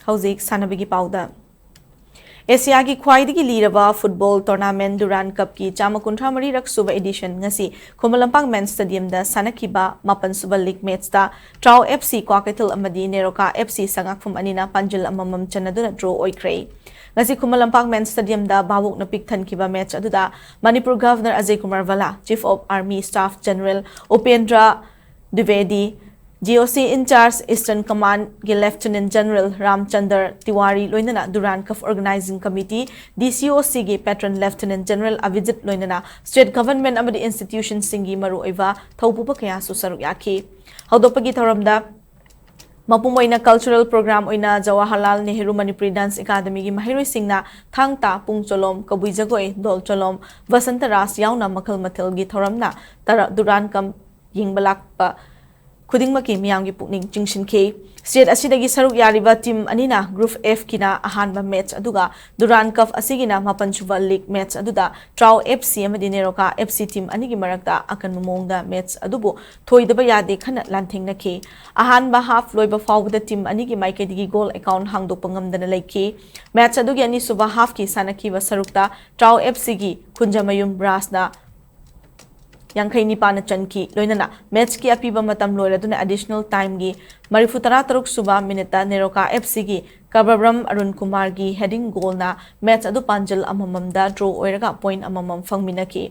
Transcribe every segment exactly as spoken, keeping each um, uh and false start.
ꯍꯧꯖꯤꯛ ꯁꯥꯟꯅꯕꯒꯤ ꯄꯥꯎꯗ꯫ ꯑꯦꯁꯤꯌꯥꯒꯤ ꯈ꯭ꯋꯥꯏꯗꯒꯤ ꯂꯤꯔꯕ ꯐꯨꯠꯕꯣꯜ ꯇꯣꯔꯅꯥꯃꯦꯟ ꯗꯨꯔꯥꯟ ꯀꯞꯀꯤ ꯆꯥꯝꯃ ꯀꯨꯟꯊ꯭ꯔꯥ ꯃꯔꯤꯔꯛ ꯁꯨꯕ ꯏꯗꯤꯁꯟ ꯉꯁꯤ ꯈꯨꯃꯟ ꯂꯝꯄꯥꯛ ꯃꯦꯟ ꯁ꯭ꯇꯦꯗꯤꯌꯝꯗ ꯁꯥꯟꯅꯈꯤꯕ ꯃꯥꯄꯟ ꯁꯨꯕ ꯂꯤꯒ ꯃꯦꯠꯁꯇ ꯇ꯭ꯔꯥꯎ ꯑꯦꯐ ꯁꯤ ꯀ꯭ꯋꯥꯀꯩꯊꯦꯜ ꯑꯃꯗꯤ ꯅꯦꯔꯣꯀꯥ ꯑꯦꯐ ꯁꯤ ꯁꯉꯥꯛꯐꯝ ꯑꯅꯤꯅ ꯄꯥꯟꯖꯤꯜ ꯑꯃꯃꯝ ꯆꯟꯅꯗꯨꯅ ꯗ꯭ꯔꯣ ꯑꯣꯏꯈ꯭ꯔꯦ꯫ ꯉꯁꯤ ꯈꯨꯃꯟ ꯂꯝꯄꯥꯛ ꯃꯦꯟ ꯁ꯭ꯇꯦꯗꯤꯌꯝꯗ ꯚꯥꯕꯣꯛꯅ ꯄꯤꯛ ꯊꯟꯈꯤꯕ ꯃꯦꯠꯁ ꯑꯗꯨꯗ Manipur governor Ajay Kumar Bhalla, chief of army staff general Upendra ꯗ꯭ꯋꯤꯕꯦꯗꯤ, G O C in charge eastern ꯀꯃꯥꯟꯒꯤ ꯂꯦꯐꯇꯤꯅꯦꯟ ꯖꯦꯅꯔꯦꯜ ꯔꯥꯝꯆꯟꯗ꯭ꯔ ꯇꯤꯋꯥꯔꯤ ꯂꯣꯏꯅꯅ Durand cup organising committee, D C O ꯁꯤꯒꯤ ꯄꯦꯇ꯭ꯔꯟ ꯂꯦꯐꯇꯤꯅꯦꯟ ꯖꯦꯅꯔꯦꯜ ꯑꯕꯤꯖꯤꯠ ꯂꯣꯏꯅꯅ ꯁ꯭ꯇꯦꯠ ꯒꯚꯔꯟꯃꯦꯟꯠ ꯑꯃꯗꯤ ꯏꯟꯁꯇꯤꯇ꯭ꯌꯨꯁꯟꯁꯤꯡꯒꯤ ꯃꯔꯨꯑꯣꯏꯕ ꯊꯧꯄꯨꯕ ꯀꯌꯥꯁꯨ ꯁꯔꯨꯛ ꯌꯥꯈꯤ꯫ ꯍꯧꯗꯣꯛꯄꯒꯤ ꯊꯧꯔꯝꯗ ꯃꯄꯨꯝ ꯑꯣꯏꯅ ꯀꯜꯆꯔꯦꯜ ꯄ꯭ꯔꯣꯒ꯭ꯔꯥꯝ ꯑꯣꯏꯅ ꯖꯋꯥꯍꯔꯂꯥꯜ ꯅꯦꯍꯔꯨ ꯃꯅꯤꯄꯨꯔꯤ ꯗꯥꯟꯁ ꯑꯦꯀꯥꯗꯃꯤꯒꯤ ꯃꯍꯩꯔꯣꯏꯁꯤꯡꯅ ꯊꯥꯡ ꯇꯥ, ꯄꯨꯡ ꯆꯣꯂꯣꯝ, ꯀꯕꯨꯏ ꯖꯒꯣꯏ, ꯗꯣꯜ ꯆꯣꯂꯣꯝ, ꯕꯁꯟꯇ ꯔꯥꯁ ꯌꯥꯎꯅ ꯃꯈꯜ ꯃꯊꯦꯜꯒꯤ ꯊꯧꯔꯝꯅ ꯇꯔꯥ-, ꯗꯨꯔꯥꯟ ꯀꯞ ꯌꯦꯡꯕ ꯂꯥꯛꯄ ꯈꯨꯗꯤꯡꯃꯛꯀꯤ ꯃꯤꯌꯥꯝꯒꯤ ꯄꯨꯛꯅꯤꯡ ꯆꯤꯡꯁꯤꯟꯈꯤ꯫ ꯁ꯭ꯇꯦꯠ ꯑꯁꯤꯗꯒꯤ ꯁꯔꯨꯛ ꯌꯥꯔꯤꯕ ꯇꯤꯝ ꯑꯅꯤꯅ ꯒ꯭ꯔꯨꯞ ꯑꯦꯐꯀꯤꯅ ꯑꯍꯥꯟꯕ ꯃꯦꯠꯆ ꯑꯗꯨꯒ ꯗꯨꯔꯥꯟ ꯀꯞ ꯑꯁꯤꯒꯤꯅ ꯃꯥꯄꯟ ꯁꯨꯕ ꯂꯤꯒ ꯃꯦꯠꯆ ꯑꯗꯨꯗ ꯇ꯭ꯔꯥꯎ ꯑꯦꯐ ꯁꯤ ꯑꯃꯗꯤ ꯅꯦꯔꯣꯀꯥ ꯑꯦꯐ ꯁꯤ ꯇꯤꯝ ꯑꯅꯤꯒꯤ ꯃꯔꯛꯇ ꯑꯀꯟꯕ ꯃꯑꯣꯡꯗ ꯃꯦꯠꯆ ꯑꯗꯨꯕꯨ ꯊꯣꯏꯗꯕ ꯌꯥꯗꯦ ꯈꯟꯅ ꯂꯥꯟꯊꯦꯡꯅꯈꯤ꯫ ꯑꯍꯥꯟꯕ ꯍꯥꯐ ꯂꯣꯏꯕ ꯐꯥꯎꯕꯗ ꯇꯤꯝ ꯑꯅꯤꯒꯤ ꯃꯥꯏꯀꯩꯗꯒꯤ ꯒꯣꯜ ꯑꯦꯀꯥꯎꯟ ꯍꯥꯡꯗꯣꯛꯄ ꯉꯝꯗꯅ ꯂꯩꯈꯤ꯫ ꯃꯦꯠꯆ ꯑꯗꯨꯒꯤ ꯑꯅꯤꯁꯨꯕ ꯍꯥꯐꯀꯤ ꯁꯥꯟꯅꯈꯤꯕ ꯁꯔꯨꯛꯇ ꯇ꯭ꯔꯥꯎ ꯑꯦꯐ ꯁꯤꯒꯤ ꯈꯨꯟꯖꯃꯌꯨꯝ ꯔꯥꯖꯅ ꯌꯥꯡꯈꯩ ꯅꯤꯄꯥꯟꯅ ꯆꯟꯈꯤ꯫ ꯂꯣꯏꯅꯅ ꯃꯦꯠꯆꯀꯤ ꯑꯄꯤꯕ ꯃꯇꯝ ꯂꯣꯏꯔꯗꯨꯅ ꯑꯦꯗꯤꯁꯅꯦꯜ ꯇꯥꯏꯝꯒꯤ ꯃꯔꯤꯐꯨ ꯇꯔꯥ ꯇꯔꯨꯛ ꯁꯨꯕ ꯃꯤꯅꯤꯠꯇ ꯅꯦꯔꯣꯀꯥ ꯑꯦꯐ ꯁꯤꯒꯤ ꯀꯕꯕ꯭ꯔꯝ ꯑꯔꯨꯟ ꯀꯨꯃꯥꯔꯒꯤ ꯍꯦꯗꯤꯡ ꯒꯣꯜꯅ ꯃꯦꯠꯆ ꯑꯗꯨ ꯄꯥꯟꯖꯤꯜ ꯑꯃꯃꯝꯗ ꯗ꯭ꯔꯣ ꯑꯣꯏꯔꯒ ꯄꯣꯏꯟꯠ ꯑꯃꯃꯝ ꯐꯪꯃꯤꯟꯅꯈꯤ꯫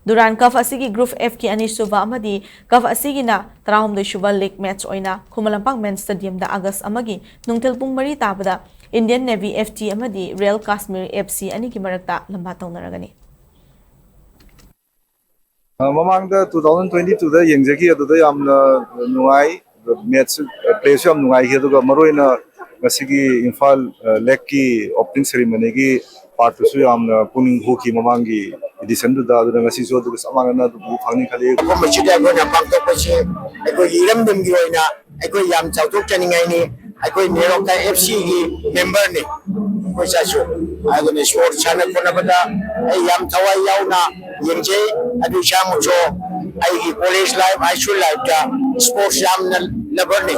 ꯗꯨꯔꯥꯟ ꯀꯞ ꯑꯁꯤꯒꯤ ꯒ꯭ꯔꯨꯞ ꯑꯦꯐꯀꯤ ꯑꯅꯤꯁꯨꯕ ꯑꯃꯗꯤ ꯀꯞ ꯑꯁꯤꯒꯤꯅ ꯇꯔꯥꯍꯨꯝꯗꯣꯏ ꯁꯨꯕ ꯂꯤꯒ ꯃꯦꯠꯆ ꯑꯣꯏꯅ ꯈꯨꯃꯟ ꯂꯝꯄꯥꯛ ꯃꯦꯟ ꯁ꯭ꯇꯦꯗꯤꯌꯝꯗ ꯑꯥꯒꯁ ꯑꯃꯒꯤ ꯅꯨꯡꯊꯤꯜ ꯄꯨꯡ ꯃꯔꯤ ꯇꯥꯕꯗ ꯏꯟꯗꯤꯌꯟ ꯅꯦꯚꯤ ꯑꯦꯐ ꯇꯤ ꯑꯃꯗꯤ ꯔꯣꯌꯦꯜ ꯀꯥꯁꯃꯤꯔ ꯑꯦꯐ ꯁꯤ ꯑꯅꯤꯒꯤ ꯃꯔꯛꯇ ꯂꯝꯕꯥ ꯇꯧꯅꯔꯒꯅꯤ꯫ ꯑ, ꯃꯃꯥꯡꯗ ꯇꯨ ꯊꯥꯎꯖꯟ ꯇ꯭ꯋꯦꯟꯇꯤ ꯇꯨꯗ ꯌꯦꯡꯖꯈꯤ, ꯑꯗꯨꯗ ꯌꯥꯝꯅ ꯅꯨꯡꯉꯥꯏ꯫ ꯃꯦꯠꯁ, ꯄ꯭ꯂꯦꯁꯨ ꯌꯥꯝ ꯅꯨꯡꯉꯥꯏꯈꯤ, ꯑꯗꯨꯒ ꯃꯔꯨꯑꯣꯏꯅ ꯉꯁꯤꯒꯤ ꯏꯝꯐꯥꯜ, ꯑ, ꯂꯦꯛꯀꯤ ꯑꯣꯄꯅꯤꯡ ꯁꯦꯔꯤꯃꯣꯅꯤꯒꯤ ꯄꯥꯔꯠꯇꯨꯁꯨ ꯌꯥꯝꯅ ꯄꯨꯛꯅꯤꯡ ꯍꯨꯈꯤ ꯃꯃꯥꯡꯒꯤ ꯏꯗꯤꯁꯟꯗꯨꯗ, ꯑꯗꯨꯅ ꯉꯁꯤꯁꯨ ꯑꯗꯨꯒ ꯆꯞ ꯃꯥꯟꯅꯅ ꯑꯗꯨꯝ ꯎꯕ ꯐꯪꯅꯤ ꯈꯜꯂꯤ꯫ ꯀꯨꯝꯍꯩꯁꯤꯗ ꯑꯩꯈꯣꯏꯅ ꯄꯥꯡꯊꯣꯛꯄꯁꯤ ꯑꯩꯈꯣꯏꯒꯤ ꯏꯔꯝꯗꯝꯒꯤ ꯑꯣꯏꯅ ꯑꯩꯈꯣꯏ ꯌꯥꯝ ꯆꯥꯎꯊꯣꯛꯆꯅꯤꯡꯉꯥꯏꯅꯤ꯫ ꯑꯩꯈꯣꯏ ꯅꯦꯔꯣꯀꯥ ꯑꯦꯐ ꯁꯤꯒꯤ ꯃꯦꯝꯕꯔꯅꯤ ꯑꯩꯈꯣꯏ ꯁꯥꯁꯨ꯫ ꯑꯗꯨꯅ ꯁ꯭ꯄꯣꯔꯠꯁ ꯁꯥꯟꯅ ꯈꯣꯠꯅꯕꯗ ꯑꯩ ꯌꯥꯝ ꯊꯋꯥꯏ ꯌꯥꯎꯅ ꯌꯦꯡꯖꯩ꯫ ꯑꯗꯨ ꯏꯁꯥꯃꯛꯁꯨ ꯑꯩꯒꯤ ꯀꯣꯂꯦꯖ ꯂꯥꯏꯐ, ꯍꯥꯏ ꯁ꯭ꯀꯨꯜ ꯂꯥꯏꯐꯇ ꯁ꯭ꯄꯣꯔꯠꯁ ꯌꯥꯝꯅ ꯂꯚꯔꯅꯤ꯫